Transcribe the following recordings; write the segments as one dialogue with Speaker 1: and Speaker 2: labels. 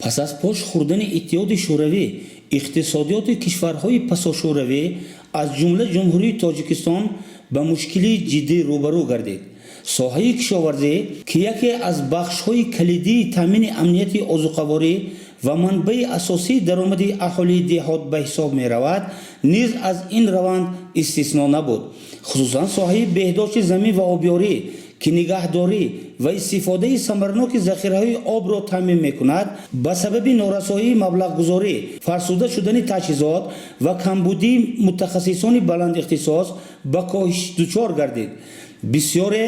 Speaker 1: Пас аз пош хӯрдани Иттиҳоди Шӯравӣ, иқтисодиёти кишварҳои пасошӯравӣ, аз ҷумла Ҷумҳурии Тоҷикистон, ба мушкилии ҷиддӣ рӯбарӯ гардид. Соҳаи кишоварзӣ, ки яке аз бахшҳои калидии таъмини амнияти озуқаворӣ ва манбаи асосии даромади аҳолии деҳот ба ҳисоб меравад, низ аз ин раванд истисно набуд. Хусусан соҳаи беҳдошти замин ва обёрӣ, ки нигаҳдорӣ ва истифодаи самараноки захираҳои обро таъмин мекунад, ба сабаби норасоии маблағгузорӣ, фарсуда шудани таҷҳизот ва камбудии мутахассисони баландихтисос ба коҳиш дучор гардид. Бисёре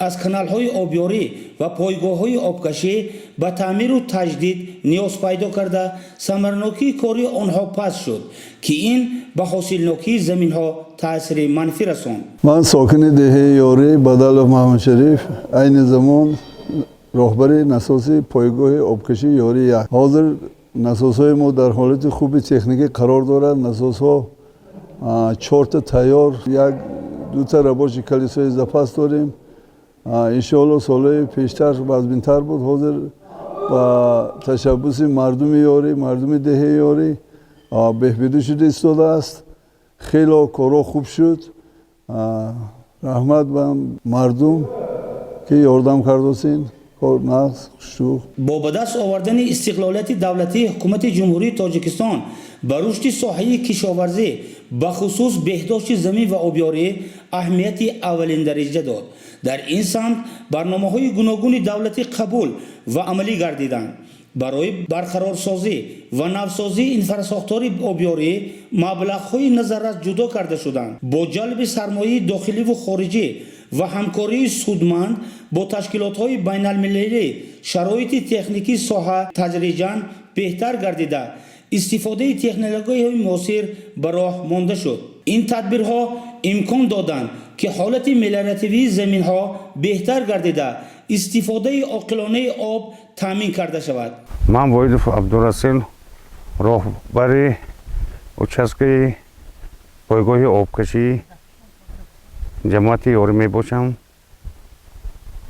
Speaker 1: аз каналҳои обёрӣ ва пойгоҳҳои обкашӣ ба таъмиру таҷдид ниёз пайдо карда, самаранокии кори онҳо паст шуд, ки ин ба ҳосилнокии заминҳо таъсири манфӣ расонд.
Speaker 2: Ман сокини деҳаи Ёрӣ Бадалов Маҳмудшариф, айни замон роҳбари насоси пойгоҳи обкашии Ёрӣ як. Ҳозир насосҳои мо дар ҳолати хуби техникӣ қарор дорад. Насосҳо чорта тайёр, як дута рабочий колесои запас дорем. Иншоалло, солҳои пештар вазминтар буд. Ҳозир ба ташаббуси мардуми Ёрӣ, мардуми деҳаи Ёрӣ беҳбудӣ шуда истодааст. Хело корҳо хуб шуд. Раҳмат ба мардум, ки ёрдам кардосин. Кор нағз, хушрӯ.
Speaker 1: Бо ба даст овардани истиқлолияти давлатӣ, Ҳукумати Ҷумҳурии Тоҷикистон ба рушди соҳаи кишоварзӣ, бахусус беҳдошти замин ва обёрӣ, аҳамияти аввалиндараҷа дод. Дар ин самт барномаҳои гуногуни давлатӣ қабул ва амалӣ гардиданд. Барои барқарорсозӣ ва навсозии инфрасохтори обёрӣ маблағҳои назаррас ҷудо карда шуданд. Бо ҷалби сармояи дохиливу хориҷӣ ва ҳамкории судманд бо ташкилотҳои байналмилалӣ шароити техникии соҳа тадриҷан беҳтар гардида, истифодаи технологияҳои муосир ба роҳ монда шуд. Ин тадбирҳо имкон доданд, ки ҳолати мелиоративии заминҳо беҳтар гардида, истифодаи оқилонаи об таъмин карда шавад.
Speaker 3: Ман Воҳидов Абдурасил, роҳбари участкаи пойгоҳи обкашии ҷамоати Ёрӣ мебошам.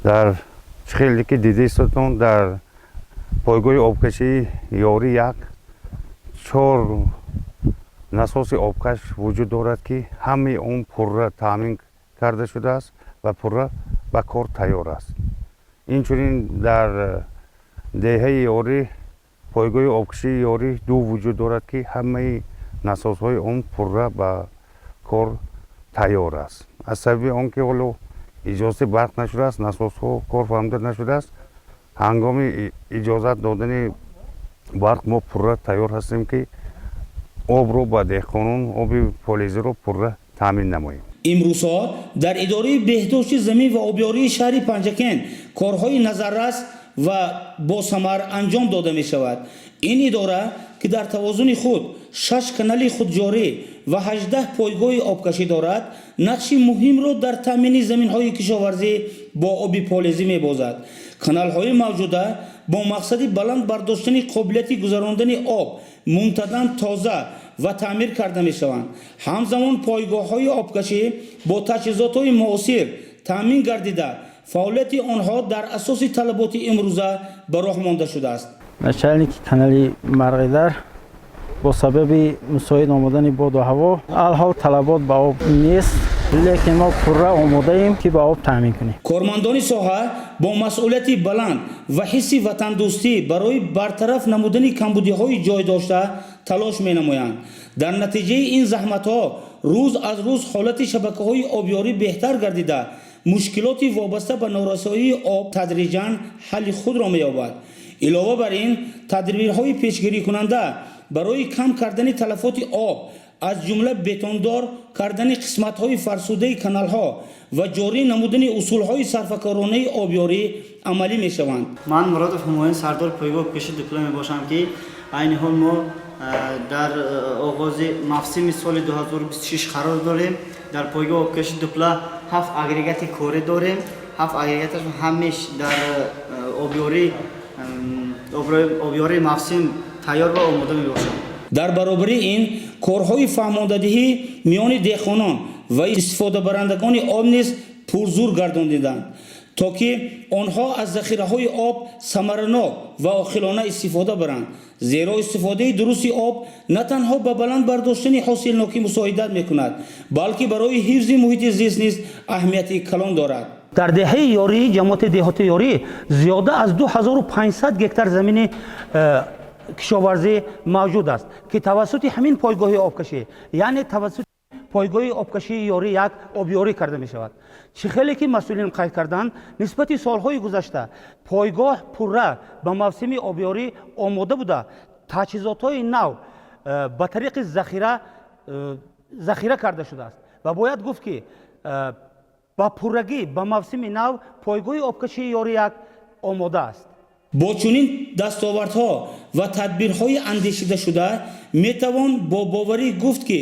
Speaker 3: Дар хеле ки дида истодон, дар пойгоҳи обкашии Ёрӣ як чор насоси обкаш вуҷуд дорад, ки ҳамаи он пурра таъмин карда шудааст ва пурра ба кор тайёр аст. Инчунин дар деҳаи Ёрӣ пойгоҳи обкашии Ёрӣ ду вуҷуд дорад, ки ҳамаи насосҳои он пурра ба кор тайёр аст. Аз сабаби он ки ҳоло иҷозати барқ нашудааст, насосҳо кор фаҳмида нашудааст. Ҳангоми иҷозат додани барқ мо пурра тайёр ҳастем, ки обро ба деҳқонон, оби полезиро пурра таъмин намоем.
Speaker 1: Имрӯзҳо дар идораи беҳдошти замин ва обёрии шаҳри Панҷакент корҳои назаррас ва босамар анҷом дода мешавад. Ин идора, ки дар тавозуни худ шаш канали худҷорӣ ва 18 пойгоҳи обкашӣ дорад, нақши муҳимро дар таъмини заминҳои кишоварзӣ бо оби полезӣ мебозад. Каналҳои мавҷуда бо мақсади баланд бардоштани қобилияти гузарондани об мунтазам тоза ва таъмир карда мешаванд. Ҳамзамон пойгоҳҳои обкашӣ бо таҷҳизотҳои муосир таъмин гардида, фаъолияти онҳо дар асоси талаботи имрӯза ба роҳ монда шудааст.
Speaker 4: Начальники канали Марғидар. Бо сабаби мусоид омадани боду ҳаво алҳол талабот ба об нест, лекин мо пурра омодаем, ки ба об таъмин кунем.
Speaker 1: Кормандони соҳа бо масъулияти баланд ва ҳисси ватандӯстӣ барои бартараф намудани камбудиҳои ҷой дошта талош менамоянд. Дар натиҷаи ин заҳматҳо рӯз аз рӯз ҳолати шабакаҳои обёрӣ беҳтар гардида, мушкилоти вобаста ба норасоии об тадриҷан ҳалли худро меёбад. Илова бар ин, тадбирҳои пешгирикунанда барои кам кардани талафоти об, аз ҷумла бетондор кардани қисматҳои фарсудаи каналҳо ва ҷорӣ намудани усулҳои сарфакоронаи обёрӣ амалӣ мешаванд.
Speaker 5: Ман Муродов Ҳумоюн, сардори пойгоҳ обкаши Дупла мебошам, ки айни ҳол мо дар оғози мавсими соли 2026 қарор дорем. Дар пойгоҳ обкаши Дупла ҳафт агрегати корӣ дорем. Ҳафт агрегаташ ҳамеш дар обёрии мавсим тайёр ва омода мебошанд.
Speaker 1: Дар баробари ин, корҳои фаҳмондадиҳӣ миёни деҳқонон ва истифодабарандагони об низ пурзур гардондиданд, то То ки онҳо аз захираҳои об самаранок ва оқилона истифода баранд, зеро истифодаи дурусти об на танҳо ба баланд бардоштани ҳосилнокӣ мусоидат мекунад, балки барои ҳифзи муҳити зист низ аҳамияти калон дорад. Дар деҳаи Ёрӣ, ҷамоати деҳоти Ёрӣ, зиёда аз 2500 гектар замини кишоварзӣ мавҷуд аст, ки тавассути ҳамин пойгоҳи обкашӣ, яъне тавассути пойгоҳи обкашии Ёрӣ як обёрӣ карда мешавад. Чӣ хеле ки масъулин қайд карданд, нисбати солҳои гузашта пойгоҳ пурра ба мавсими обёрӣ омода буда, таҷҳизотҳои нав ба тариқи захира карда шудааст ва бояд гуфт, ки ба пуррагӣ ба мавсими нав пойгоҳи обкашии Ёрӣ як омода аст. Бо чунин дастовардҳо ва тадбирҳои андешидашуда метавон бо боварӣ гуфт, ки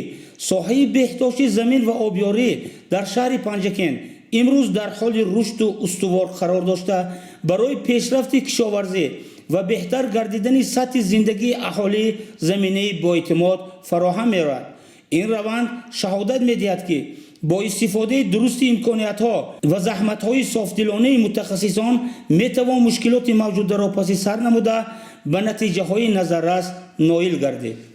Speaker 1: соҳаи беҳдошти замин ва обёрӣ дар шаҳри Панҷакент имрӯз дар ҳоли рушду устувор қарор дошта, барои пешрафти кишоварзӣ ва беҳтар гардидани сатҳи зиндагии аҳолӣ заминаи боэътимод фароҳам меорад. Ин раванд шаҳодат медиҳад, ки бо истифодаи дурусти имкониятҳо ва заҳматҳои софдилонаи мутахассисон метавон мушкилоти мавҷударо паси сар намуда, ба натиҷаҳои назаррас ноил гардид.